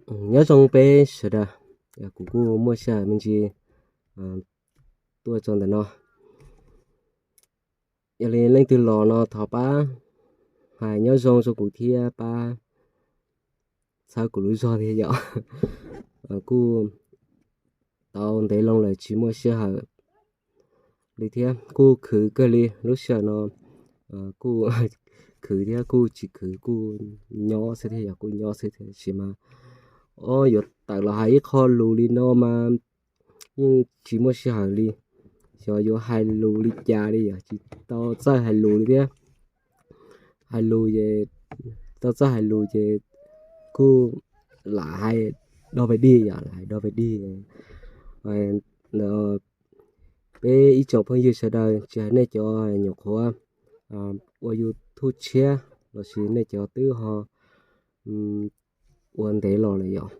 Nyob zoo peb sawv daws, kuv kuj muaj sij hawm me ntsis tuaj txog ntawm no. Yog li leej twg los no thov pab hais nyob zoo rau kuv thiab pab txhawb kuv lub zog thiab yom. Kuj tau ntev loo lawm tsis muaj sij hawm li thiab kuj khwv kawg li lub sij hawm no. Kuj khwv thiab kuj tsis khwv kuj nyob xwb thiab yog kuj nyob xwb thiab sis mas o yuav tawm los hais ib qho lus li no mas yeej tsis muaj sij hawm li. Xyov yuav hais lus li cas li yom, tsis tau txawj hais lus li thiab. Hais lus es tau txawj hais lus ces kuj lam hais dog pes dig yom, lam hais dog pes dig. Peb ib tsoom phooj ywg sawv daws tsis hais nej cov nyuam qhuav ua YouTube tshiab lossis nej cov twb ho ua ntev los lawm yom,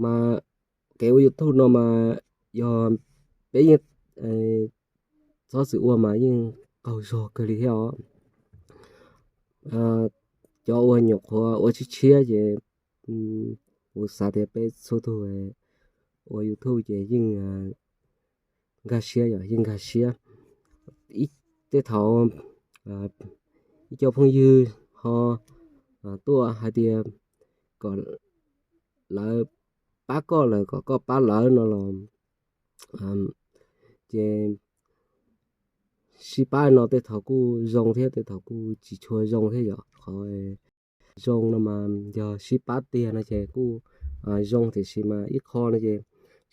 mas kev ua YouTube no mas yog peb yeej txhob txwm ua mas yeej qaug zog kawg li thiab os. Cov uas nyuam qhuav ua tshiab tshiab ces kuv xav tias peb txhua tus ua YouTube ces yeej nkag siab yom, yeej nkag siab. Tej thaum ib co phooj ywg ho tuaj hais tias kom lawv pab koj lawm kom koj pab lawv no los ces sib pab no tej thaum kuj zoo thiab tej thaum kuj tsis tshua zoo thiab yom. Qhov zoo no mas yog sib pab tiag no ces kuj zoo, tiam sis mas ib qho no ces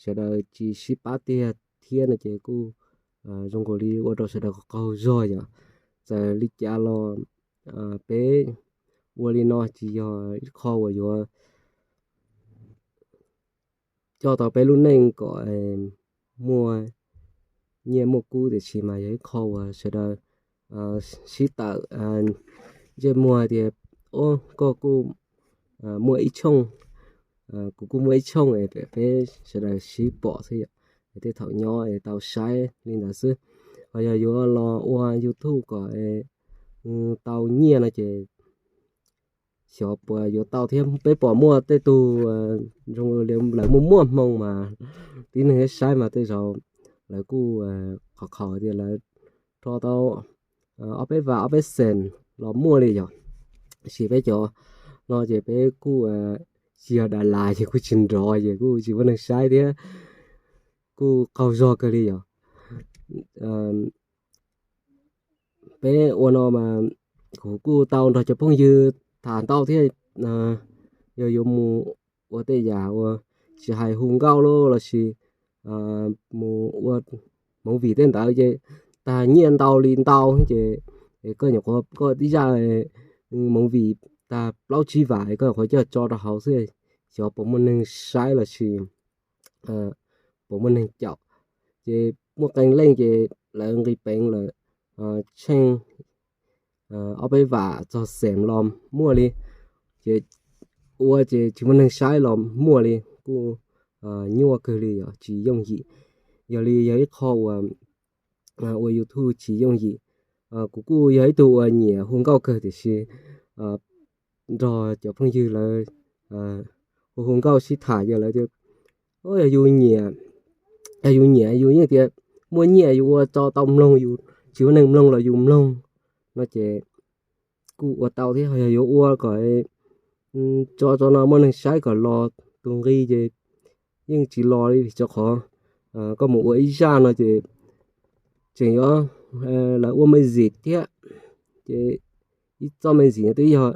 sawv daws tsis sib pab tiag thiab no ces kuj zoo nkaus li ua rau sawv daws qaug zog yom. Txawm li cas los peb ua li no tsis yog ib qho uas yuav coj tau peb lub neej kom muaj nyiaj muaj kub, tiam sis mas yog ib qho uas sawv daws sib tawm ntsej muag tias, o, koj kuj muaj ib tshooj, kuv kuj muaj ib tshooj es peb sawv daws sib pom xwb yom. Tej thaum nyob es tau saib li ntawd xwb. Ho yog yuav los ua YouTube kom tau nyiaj no ces xyov puas yuav tau thiab. Peb pom muaj tej tug zoo li lawv muaj muaj hmoo mas tib neeg saib mas tej zaum lawv kuj qhov qhov tias lawv rho tau ob peb vam ob peb xees los muaj li yom. Tab sis peb cov no ces peb kuj tsis yog Dalas ces kuj tsis nrov ces kuj tsis muaj neeg saib thiab kuj qaug zog kawg li yom. Peb ua no mas kuv kuj tau nrog cov phooj ywg tham ntau thiab, yog yuav mus ua tej yam uas tsis hais hu nkauj los lossis mus ua movie tej ntawd ces tag nyiaj ntau li ntau ces koj nyuam qhuav koj tib zaj movie tag plaub tsib vam koj nyuam qhuav coj tso rau hauv xwb, xyov puas muaj neeg saib lossis puas muaj neeg caum. Ces muaj qee leej ces lawv nqis peev lawm tsheej ob peb vam txog xees los muaj li. Ces ua ces tsis muaj neeg saib los muaj li, kuj nyuaj kawg li yom, tsis yooj yim. Yog li yog ib qho uas ua YouTube tsis yooj yim. Kuv kuj yog ib tug uas nyiam hu nkauj kawg tiam sis nrog cov phooj ywg lawv hu hu nkauj sib tham ces lawv tias, yog yus nyiam, yog yus nyiam yus yeej tias muaj nyiaj yus ua tso tau mloog, yus tsis muaj neeg mloog los yus mloog no ces kuj ua tau thiab. Yog yuav ua kom tso tso no muaj neeg saib kom los tus nqi ces yeej tsis los li, rau qhov koj mus ua ib zaj no ces tseem yuav lawv ua me zim thiab, ces ib txoj me zim twb yog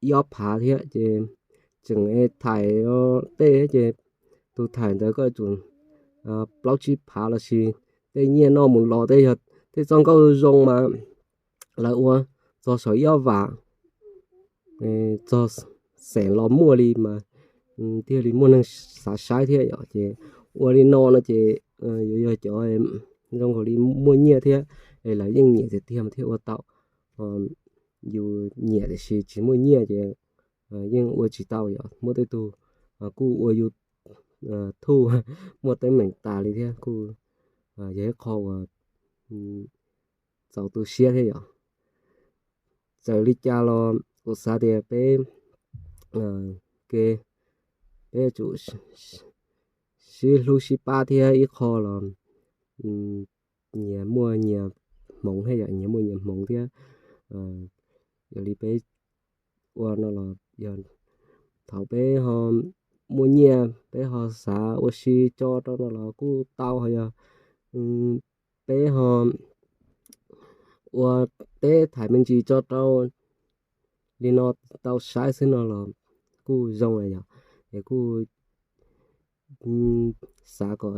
ib ob phav thiab ces tseem thaim tej ces tus thaim ntawd koj tsum plaub tsib phav lossis tej nyiaj noj mus los tej yog tej txoj nkauj zoo mas lawv ua txog saum ib ob vam txog xees los muaj li mas thiaj li muaj neeg xav saib thiab yom. Ces ua li no no ces yuav yog cov zoo nkaus li muaj nyiaj thiab es lawv yeej nyiam tiag tiag mas thiaj ua tau. Yus nyiam tiam sis tsis muaj nyiaj ces yeej ua tsis tau yom. Muaj tej tug kuj ua YouTube muaj teeb meem tas li thiab kuj yog ib qho uas txaus tu siab thiab yom. Txawm li cas los kuv xav tias peb, ke, peb yuav tsum sib hlub sib pab thiab ib qho los nyias muaj nyias hmoov thiab yom, nyias muaj nyias hmoov thiab. Yog li peb ua no los yog thaum peb ho muaj nyiaj peb ho xav ua si tso rau no los kuj tau, ho yog peb ho ua teb thaiv me ntsis tso rau li no tau saib xwb no los kuj zoo yom. Es kuj xav kom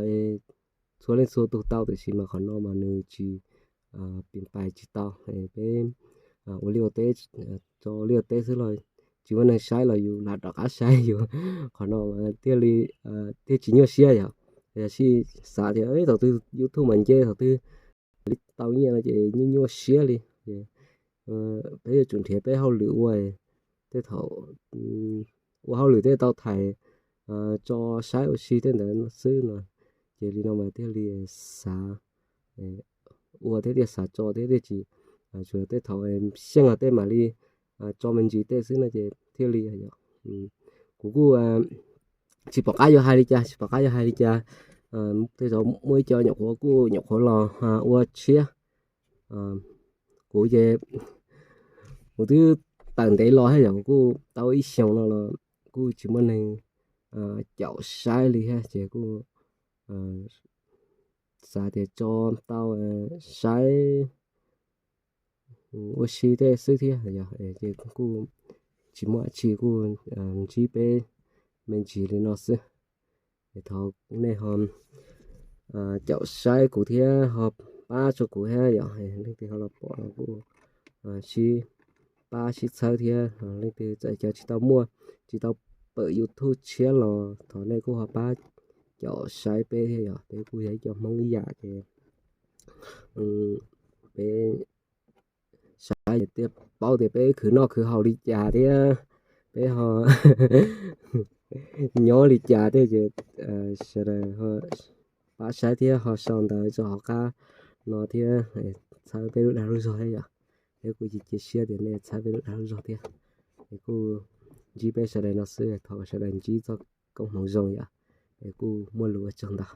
txhua leej txhua tus tau, tiam sis mas qhov no mas nws tsis pim pais tsis tau. Peb ua liaj ua teb, tso liaj ua teb xwb los tsis muaj neeg saib los yus lam rov qab saib yus, qhov no thiaj li thiaj tsis nyuaj siab yom. Yog sib xav tias thaum twg YouTube mas nce, thaum twg li tau nyiaj no ces nyuaj nyuaj siab li. Peb yuav tsum nrhiav peb hauj lwm ua, tej thaum ua hauj lwm thiaj tau thaiv tso saib ua si tej ntawd xwb no. Ces li no mas thiaj li xav ua thiab thiaj xav tso thiab thiaj tsis, tsuas tej thaum xyeej los tej mam li tso me ntsis tej xwb no ces thiaj li yom. Kuv kuj tsis pom qab yuav hais li cas, tsis pom qab yuav hais li cas. Tej zaum muaj ib co nyuam qhuav kuj nyuam qhuav los ua tshiab. Kuv ces kuv twb tawm ntev los thiab yom, kuv kuj tau ib xyoos no los kuj tsis muaj neeg caum saib li thiab ces kuj xav tias tso tau saib ua si tej xwb thiab yom, ces kuj tsis muaj dab tsi, kuj ntsib peb me ntsis li no xwb. Es thov nej ho caum saib kuv thiab ho pab tso kuv thiab yom. Leej twg ho los pom no kuj sib pab sib txhawb thiab. Leej twg txawm cov tsis tau muaj, tsis tau pawm YouTube tshiab los thov nej kuj ho pab caum saib peb thiab yom. Peb kuj yog ib co Hmoob ib yam ces peb saib thiaj paub tias peb khwv noj khwv haus li cas thiab peb ho nyob li cas thiab ces sawv daws pab saib thiab ho sau ntawv rau hauv qab no thiab, txhawb peb lub dag lub zog thiab yom. Peb kuj cia siab tias nej txhawb peb lub dag lub zog thiab. Es kuj ntsib peb sawv daws no xwb, thov kom sawv daws ntsib txoj koob hmoov zoo yom. Es kuj muaj lus ua tsaug ntau.